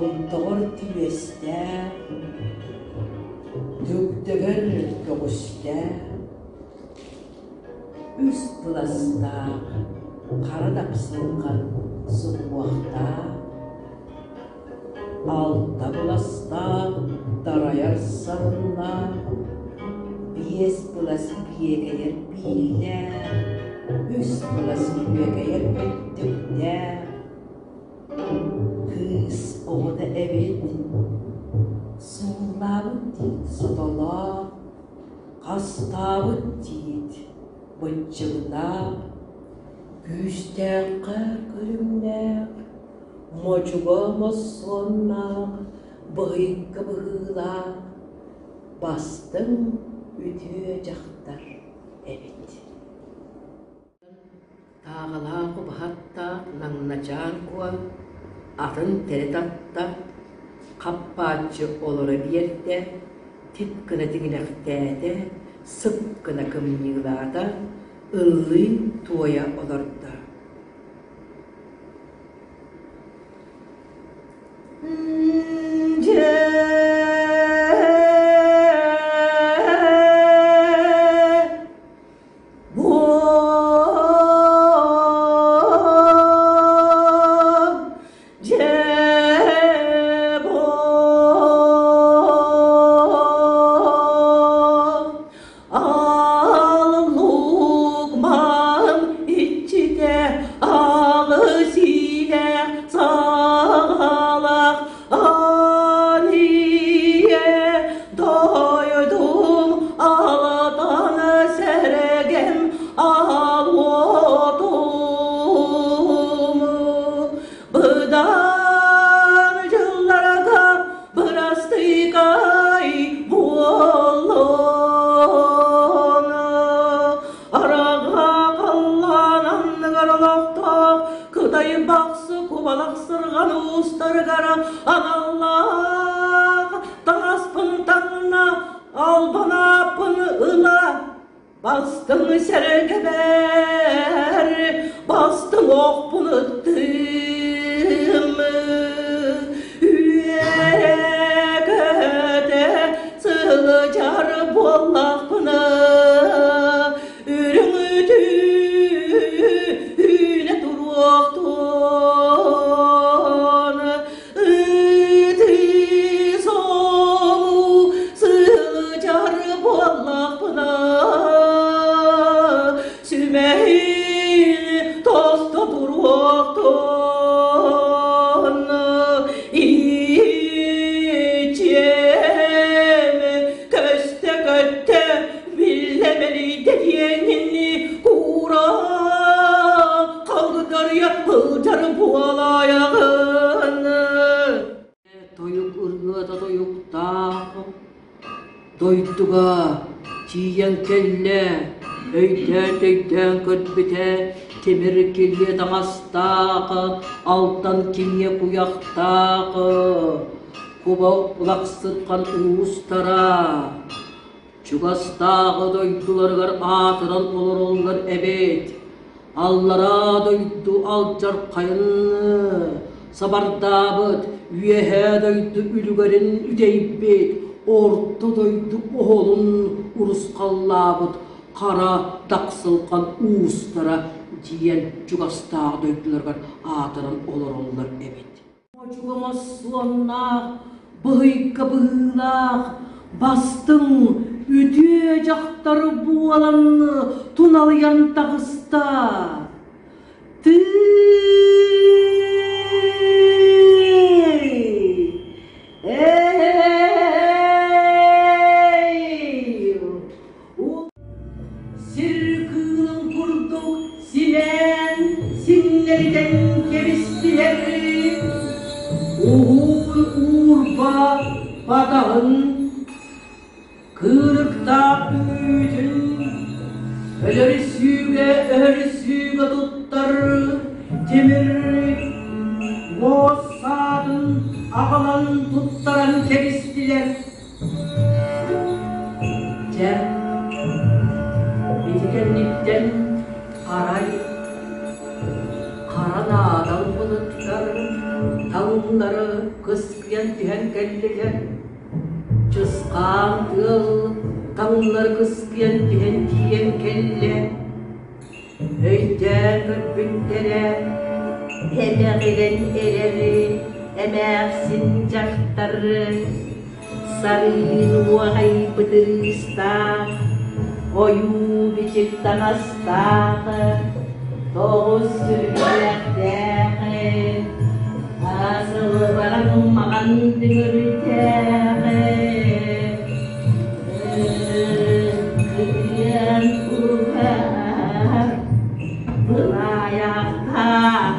Томтоҕор түөстээх, Дүгдэгэр көҕүстээх, Үс быластаах, хара дапсылҕан суһуохтаах, Алта быластаах дарайар сарыннаах, Биэс былас биэкэйэр бииллээх, Үс былас күөгэйэр өттүктээх, Кыыс оҕото эбит, сууллаабыт тиит сотолоох, хастаабыт тиит быччыҥнаах, күүстээххэ көрүҥнээх, модьуга моссуоннаах, быһыйга быһыылаах, бастыҥ үтүө дьахтар эбит. Тааҕалаах убаһаттаах Наҥначаан Куо атын тэрэ татта, хаппааччы олоро биэрдэ, тип гына тиҥилэхтээтэ, сып гына кымньыылаата, ыллыы туойа олордо. Дьэ Саҕалах Ание Дойдум алатан сэргэм алуотум Быдан дьылларга бырастыыкай буоллун Араҕа халлаан анныгар олохтоох Кытай бахсы кубалах сырҕан уустарыгар аналлаах таҥаспын таҥна, албанааппын ыла, бастыҥ сэргэбэр, бастыҥ охпун ыттым. Үөрэ-көтө сылдьар буоллахпына, Үрүҥ үүнэ туруохтун, ытыы соҕуу сылдьар буоллахпына, сүмэһин тосто туруохтун, иччиэм көстө-көттө Биллэ мэлийдэ диэҥҥинни куура халгыдарыйа сылдьар буолаайаҕын. Тойук ырыата тойуктаах дойдуга тиийэн кэллэ, өйдөөн-төйдөөн көрбүтэ тимир килиэ таҥастаах, алтан киҥиэ куйахтаах, куба улахсытхан уустара Чугастааҕы дойдуларыгар аатыран олороллор эбит. Аллараа дойду алдьархайын сабардаабыт, үөһээ дойду үлүгэрин үтэйбит, орто дойду оһолун урусхаллаабыт хара даксылхан уустара диэн чугастааҕы дойдуларыгар аатыран олороллор эбит. Мочугумас суоннаах, быһыйга быһыылаах, бастыҥ, үтүө дьахтар буолан туналыйан таҕыста. Тыый! Эй! Сир кыылын курдук симээн сиҥнэритэн кэбистилэр. Уһун уурба батаһын, кыырыктаах үүтүн өлөрүсүүгэ өһөрүсүүгэ туттар тимир муос саатын аҕалан туттаран кэбистилэр. Дьэ, ити кэнниттэн арай хара наадал былыттар таҥнары кыс кыскыйан түһэн кэллилэр. Чысхаан тыал таҥнары кыскыйан түһэн тиийэн кэллэ. Өйдөөн көрбүттэрэ, эмэҕирэн эрэри эмээхсин дьахтары сарыын уоҕай бытырыыстаах, ойуу-бичик таҥастаах, тоҕус сүргэлэхтээх, асылбаран маҕан дүҥүрдээх, кыйан кулуһар былаайахтаах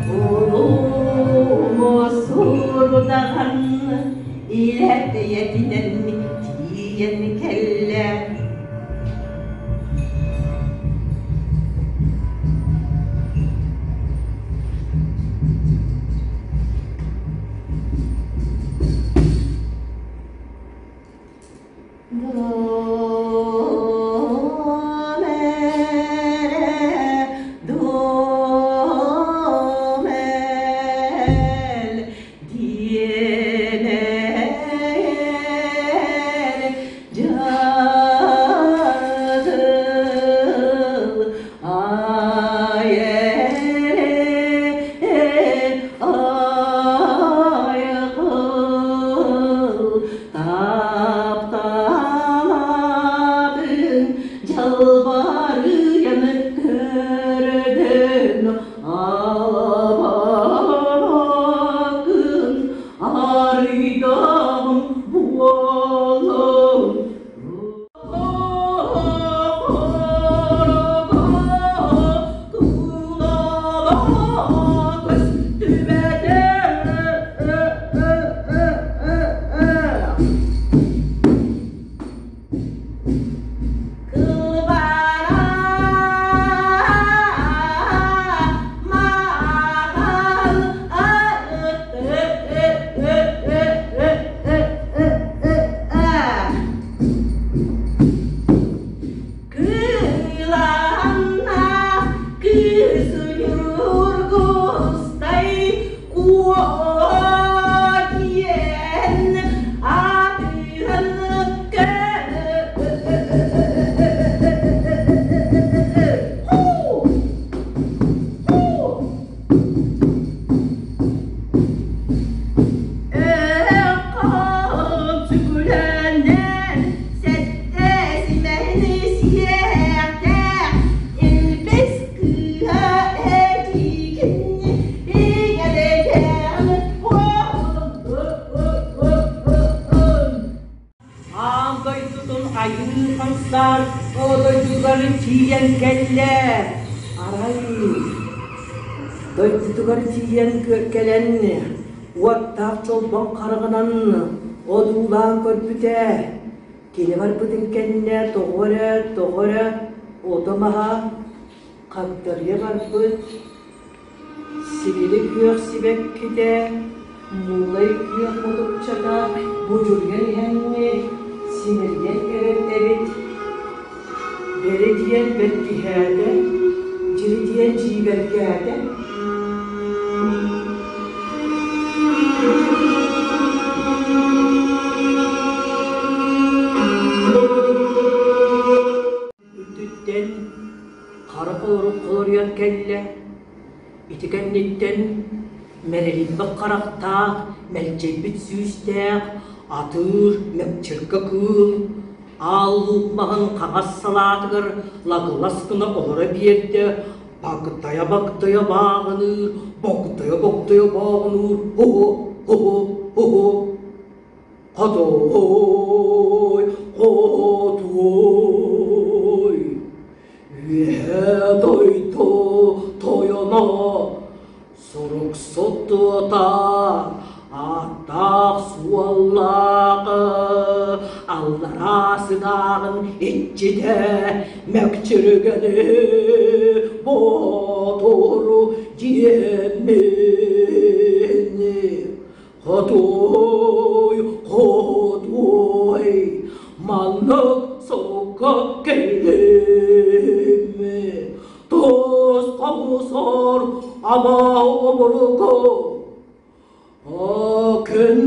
улуу сурудаҕан илэ бэйэтинэн тиийэн кэллэ. Тапталаатын дьалбарыйан көрдөн алабакын арыйдам буолун. Кыыланна кыыс Ньургустай куо диэн аатыһан Аан дойдутун айыы хамсаар дойдутугар тиийэн кэллэ. Арай дойдутугар тиийэн кэлэн уоттаах чолбон хараҕынан одуулаан көрбүтэ. Кини барбытын кэннэ тоҕо эрэ, тоҕо эрэ ото-маһа хагдарыйа барбыт. Сибили күөх сибэккитэ, муулай күөх мутукчата будьуруйан иһэҥҥи симэлийэн эрэр эбит. Бэри диэн бэркиһээтэ, дьири диэн дьиибэргээтэ. Үрдүттэн хара холорук холоруйан кэллэ. Ити кэнниттэн мэрилиммит харахтаах, мэлдьэйбит сүүстээх, атыыр, мэкчиргэ кыыл, аал луук маһын хаҥас салаатыгар лагылас гына олоро биэрдэ, багдайа-багдайа бааҕыныыр, богдойо-богдойо бооҕунуур, хо-хо, хо-хо, Хотуой, хотуой, үөһэ дойду тойоно, суруксут туота, ааттаах суоллаах, аллараа сыгааҕын иччитэ, мэкчиргэни боотуру диэммин. Хотуой, хотуой, маннык сокка кэллим. Тус хомусор ама обургу. Күн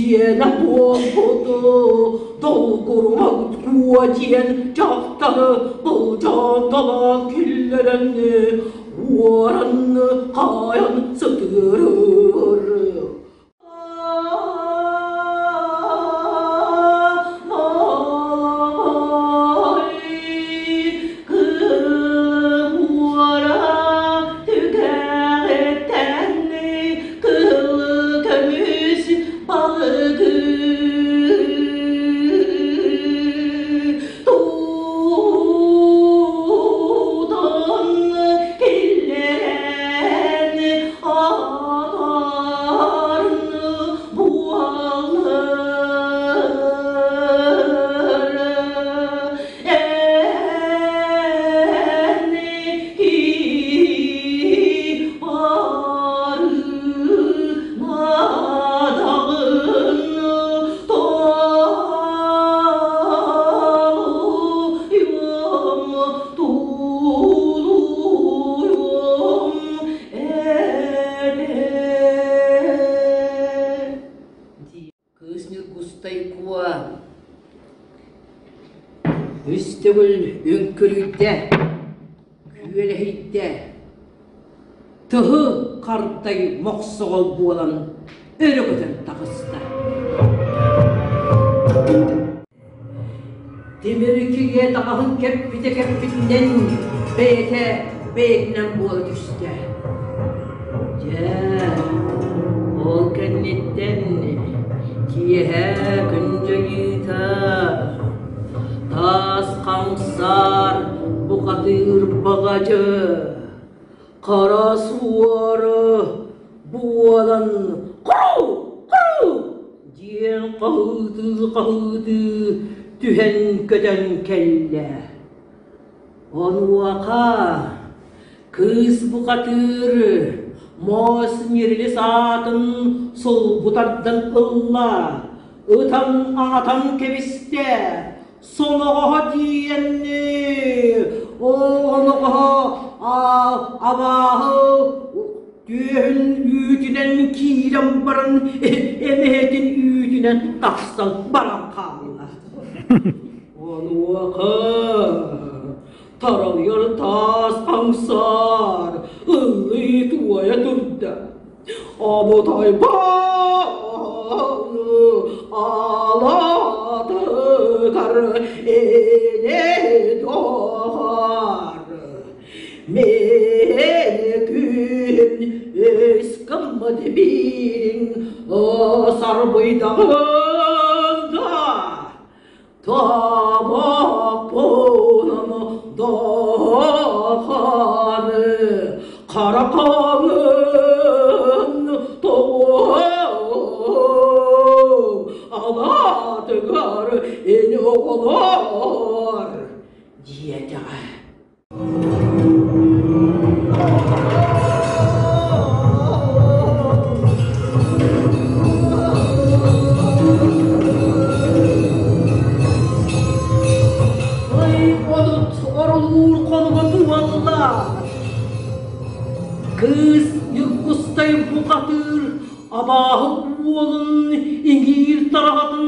Сиэнэ буолбуту долгурума куо диэн дьахтары былдьаан-талаан киллэрэн уоран хаайан сытыарар. Тутан киллэрэн атаарны буолар эн барынадаҕын толуйуом тулуйуом Кыыс Ньургустай Куо үс төгүл үҥкүрүйдэ, күөлэһийдэ, тыһы хардай мохсоҕол буолан өрө көтөн таҕыста. Тимир кигэ таҥаһын кэппитэ кэппитинэн бэйэтэ бэйэтинэн буола түстэ. Дьэ, ол кэнниттэн киэһэ күн дьайыыта таас хамсаар бухатыыр баҕадьы хара суору буолан куру куру диэн хаһыытыы-хаһыытыы түһэн көтөн кэллэ. Онуоха кыыс бухатыыр Моос Ньирили саатын сулбу тардан ылла, ытан аҥатан кэбистэ, Сомоҕоһо тиийэнни, оҕоноҕоһо абааһы түөһүн үүтүнэн киирэн баран эмэһэтин үүтүнэн тахсан баран хаалла. Онуоха таралыйар таас хаҥсаар ыллыы туойа турда. Абытайбааны алаатыгар эне доҕор Мени күн өс гыммыт биириҥ сарбыйдаҕын да Табахпынан даханы хара хаҥын тоҕуом алаатыгар эн оҕолор диэтэҕэ. Ой, одут орулуур хонуга туолла. Кыыс Ньургустай бухатыыр абааһы уолун иҥиир тараҕатын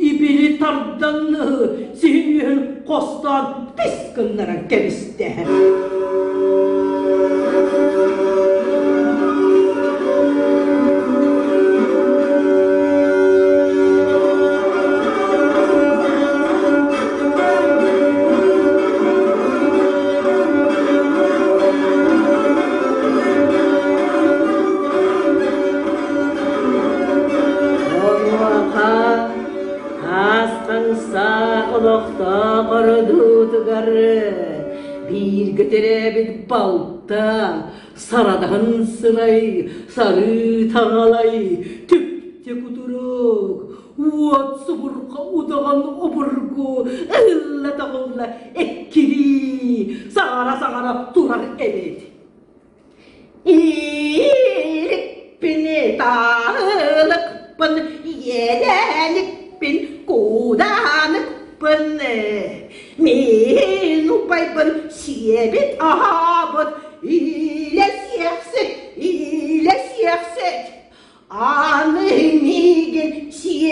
ибили тардан сиһин үөһүн хостоон пис гыннаран кэбистэ. Онуоха аас-хаҥсаах олохтоох ородуутугар бииргэ төрөөбүт балта сарадаһын сырай, сарыы таҥалай, түптэ кутурук, уот субурҕа удаҕан обургу ыһылла-тоҕулла эккирии, саҥара-саҥара турар эбит. Иирикпин, таалыкпын, иэдээникпин, куудааныкпын, мин убайбын сиэбит аһаабыт, илэ сиэхсит, илэ сиэхсит, аны миигин сиэ.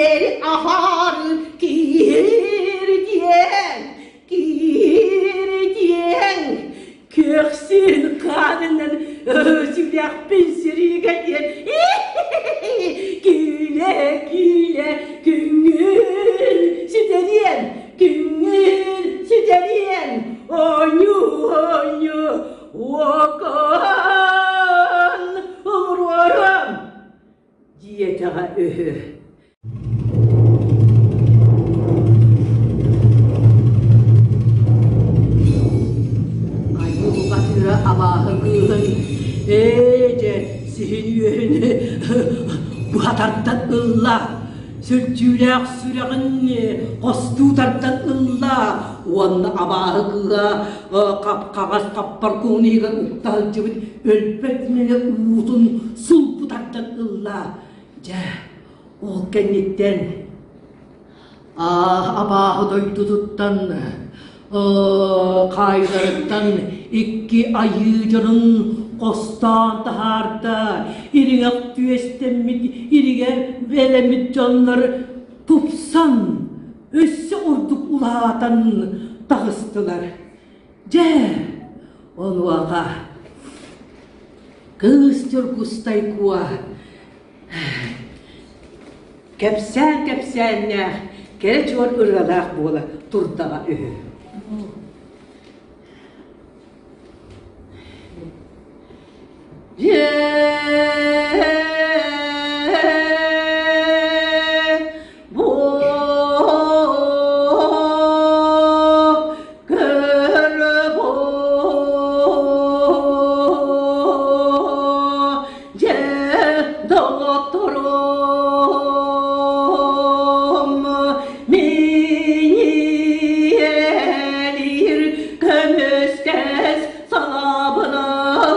тардан ылла, сүрдүүлээх сүрэҕин хостуу тардан ылла уонна абааһы кыыһа хап-хаҕас хаппар куһун иһигэр укта сылдьыбыт өлбөт мэҥэ уутун сулбу тардан ылла. Дьэ, ол кэнниттэн абааһы дойдутуттан хаайыыларыттан икки айыы дьонун хостоон таһаарда, ириҥэх түөстэммит, иригэр бэлэммит дьоннор тупсан, өссө ордук улаатан таҕыстылар. Дьэ, онуоха кыыс Дьургустай Куо Кэпсээн кэпсээннээх, кэрэ чуор ырыалаах буола турдаҕа үһү. Бу Дьэ, доҕотторум, миниэлиир көмүскэс санаабынан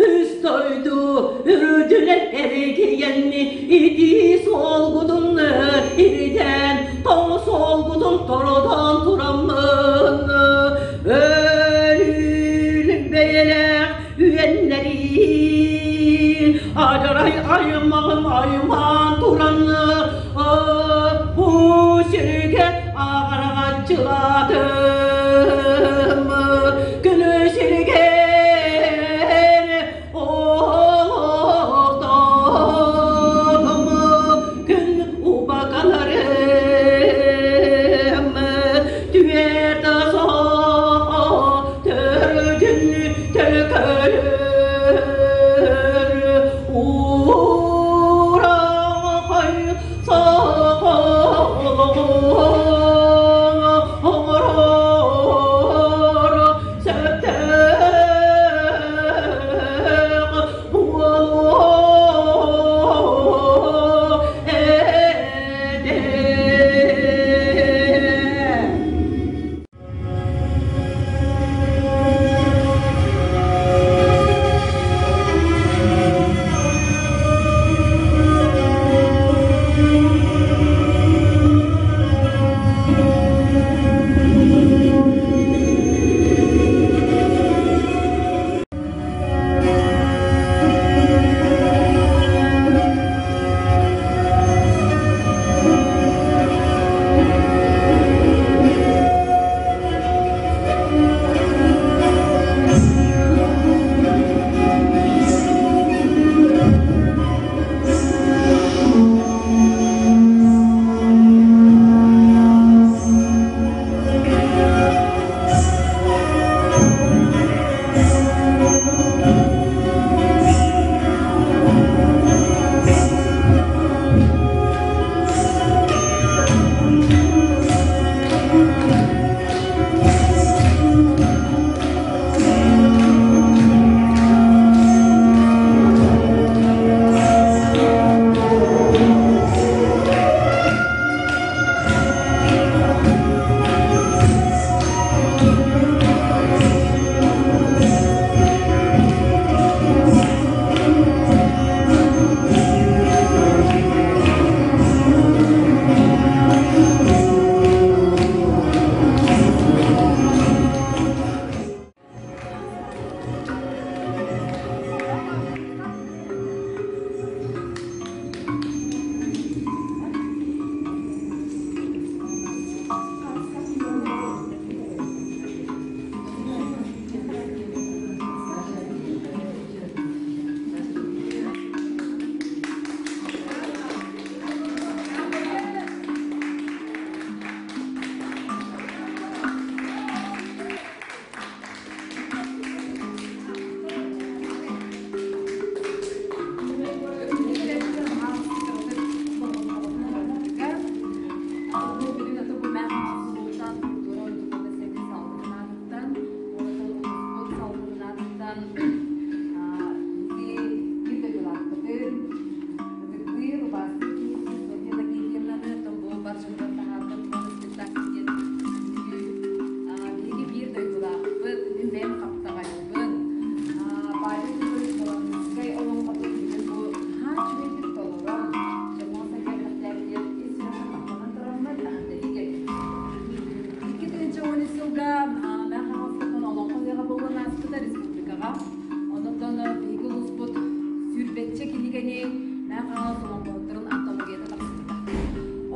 үс дойду үрдүнэн эргийэн итии суолгутун ирдээн тоҥ суолгутун торотон тураммын өлүүн бэйэлээх Үөннэрии адьарай аймаҕын аймаан туран бу сиргэ аҕараҕаччылаатым күнү сиргэ олохтоотум күн убакаларым түөрт төрдүн төлкөлөр ууран.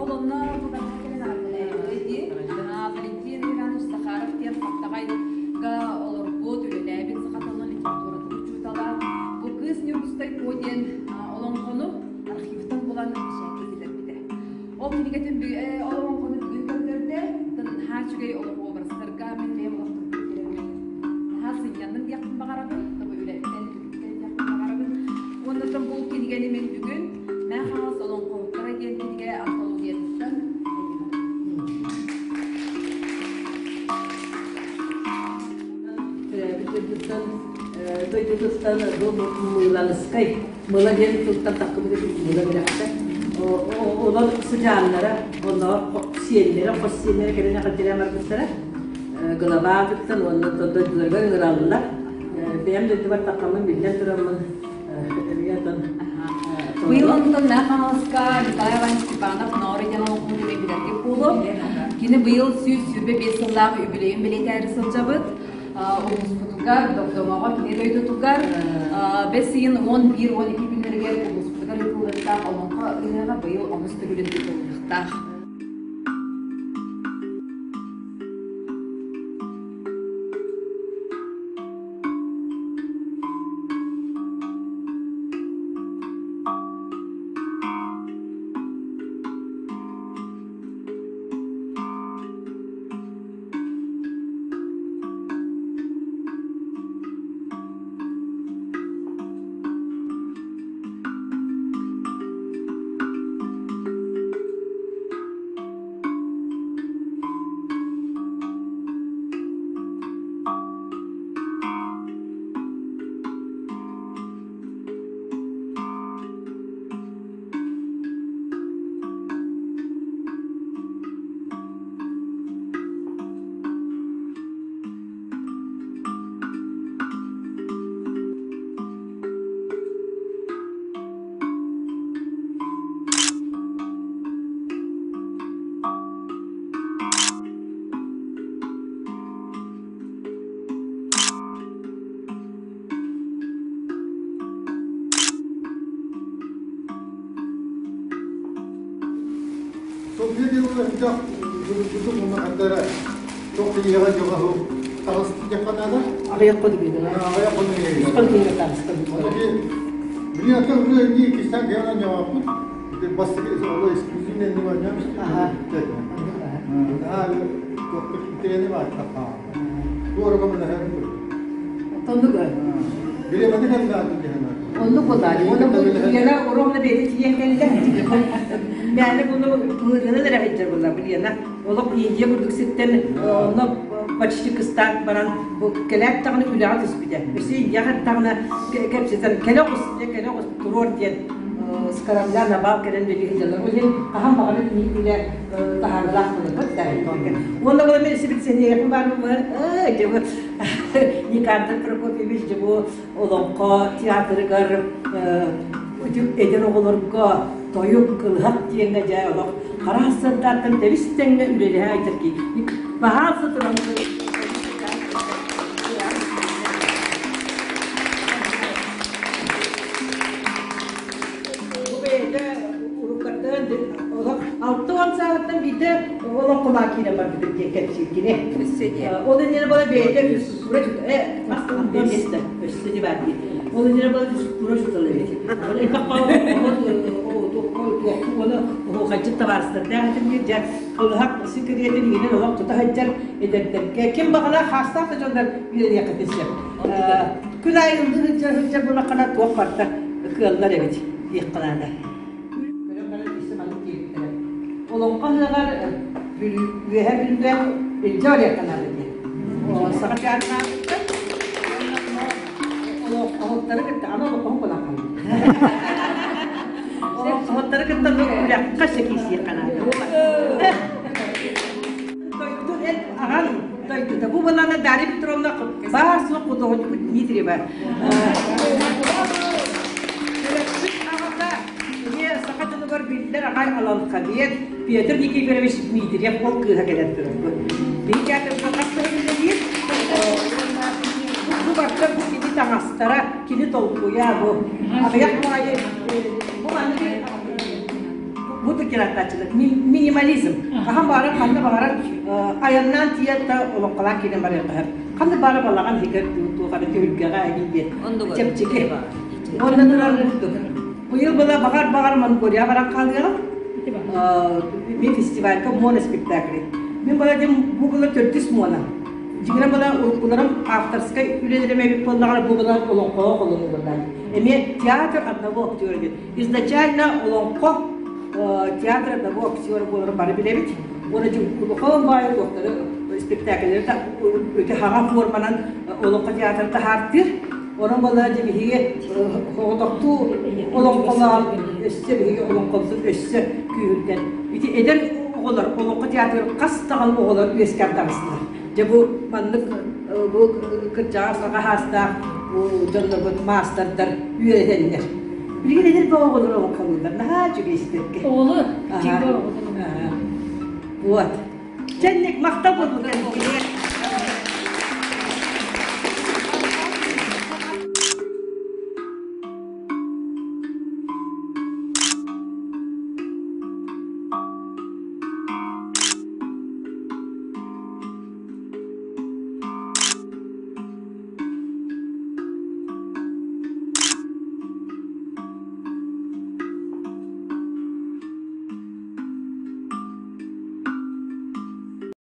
Ол онно бу бэҕэһээ кэлэн аҕаллаабыт дии. Валентин Иванович Захаров диэн Хаптаҕайга олорбут, үлэлээбит саха тылын литературатын учуутала. Бу Кыыс Ньургустай Куо диэн олоҥхону архивтан булан бэчээккэ киллэрбитэ. Ол кинигэтин ол олоҥхону бүгүн көрдөрдө. Наһаа үчүгэй олох уобарастарга мин бэйэм олохтон наһаа сынньанным диэхпин баҕарабын. Тобу үлэттэн түбүктэн диэхпин баҕарабын. Уонна бу кинигэни мин бүгүн Мэҥэ Хаҥалас олоҥхоһуттара диэн кинигэ антологиятыттан Төрөөбүт дойдуттан дойдутуттан бу Мыыланыскай Мыла диэн тылтан таххыбыт Мыла бэлэхтэ. Олор сыдьааннара, онно сиэннэрэ, хос сиэннэрэ кэлэн эҕэрдэлээн барбыттара. Главаатыттан уонна дойдуларыгар ыҥыраллар. Бэйэм дойдубар таххаммын биллэн тураммын Быйыл онтон Мэҥэ Хаҥаласка Николай Иванович Степанов Ноорой диэн олоҥхоһут эмиэ билэргит буолуо. Кини быйыл 125 сыллаах үбүлүөйүн бэлиэтээри сылдьабыт. Улууспутугар, Догдоҥоҕо кини дойдутугар бэс ыйын 11-12 күннэригэр улууспутугар ыытыллыахтаах олоҥхо ыһыаҕа быйыл онус төгүлүн ыытыллыахтаах. Софья Кирилловна дьылдьытым уонна ханна эрэ туох киһиэхэ дьоҕо таҕыста диэххэ наада. Аҕыйах хонук иһинэ. Аҕыйах хонук иһинэ. Үс хонук иһинэ таҕыста. Билин ата үлэ ини кистан кэҕэн ньоҕоппут. Бастакы ол эксклюзивный не барням. Наһаа туохта китэни бааттахха. Туорага мөлөһөр. Оннук. Билемеди кэллэ диһэн. Оннук буоллаҕа. Уонна бу Лена ровно бэйэтэ тиийэн кэллэ. Мээнэ буну ыҥырыынан эрэ сылдьар буолла бу Лена. Олох Индия курдук сиртэн онно почти кыстаан баран бу кэлээт даҕаны үлэҕэ түспүтэ. Өссө Индияҕа даҕаны кэпсэтэн кэлэ оҕус кэлэ оҕус туруор диэн с корабля на бал кэлэн билиһи дьалар. Ол иһин хаһан баҕарар үлэ таһаарыылаах буолар Уонна була мен сибит сэниэхин баар дьэ бу Никандр Прокопьевич дьэ бу олоҥхо театрыгар эдэр оҕолорго тойук кылыһах диэҥҥэ дьэ олох хараас сырдааттан тэбис тэҥҥэ үлэлэһэ айтар ки баһаалса туран Бу бэйэтэ уруккаттан олох 60 сааһыттан биирдэ олоҥхолоон киирэн барбытым диэн кэпсиир кини. Ол иннинэ буола бэйэтэ физкультура место өссө не бар дии. Ол иннинэ буола физкультура учуутала эбит. Оны оһуохайдьыт табаарыстардаах этим диир дьэ кылыһах сикириэтин иинин олох тута сылдьар эдэрдэргэ ким баҕалаах хаастаах да дьоннор үөрэниэххитин сөп. Күн аайы ыллыы сылдьар сылдьар буоллаххына туох барыта кыаллар эбит диэххэ наада. Көрөн баран өссө маннык диэбиттэрэ. Олоҥхо ыһыаҕар Үөһээ Бүлүүгэ илдьэ барыахха наада диэн. Саха театрдаахпыттар олоҥхоһуттары кытта аны олоҥхоһут буолан хаалбыт. Олоҥхоһуттары кытта күрэххэ сэкиисиэххэ наада. Дойду эн аҕаҥ дойдута. Бу балана Дарья Петровна баар-суох худуоһунньукпут Дмитриева. Төрөппүт аҕата эмиэ саха дьонугар биллэр аҕай Аланхабиет Петр Никифорович Дмитриев ол кыыһа кэлэн турар. Биһи театрга хас да үлэлиир. Бу барыта бу кини таҥастара, кини толкуйа бу. Аҕыйах баҕайы бу маннык Бу киратааччылар минимализм. Хаһан баҕарар ханна баҕарар айаннаан тиийэн да олоҥхолоон киирэн барыахха Ханна баара балаҕан иһигэр туох эрэ түһүлгэҕэ эҥин диэн чэпчэки. Онно турар курдук. Быйыл была баҕар баҕар Монголия баран хаалыаҕым. Мен фестивальга муона спектакль. Мин была дем бу была төрдүс муона. Дьиҥинэн была уруккуларым авторскай үлэлэрим эбит буоллаҕына бу была олоҥхоҕо холонуллар. Эмиэ театр одного актера диэн. Изначально олоҥхо театр одного актера буоларын бары билэбит. Уонна улахан баайы туохтары спектакльлэри өтө хаҥа форманан олоҥхо театрын таһаартыыр. Онон буолла дьэ биһиги оҕотохтуу олоҥхолоон өссө биһиги олоҥхобутун өссө күүһүрдэн ити эдэр оҕолор олоҥхо театрыгар хас даҕаны оҕолор үөскээн таҕыстылар. Дьэ бу маннык бу кырдьаҕас аҕа саастаах бу дьоннорбут маастардар үөрэтэллэр. Билигин эдэр оҕолор олоҥхолууллар наһаа үчүгэй истэргэ. Оҕолор, Вот. Чэнник махтал буолбут.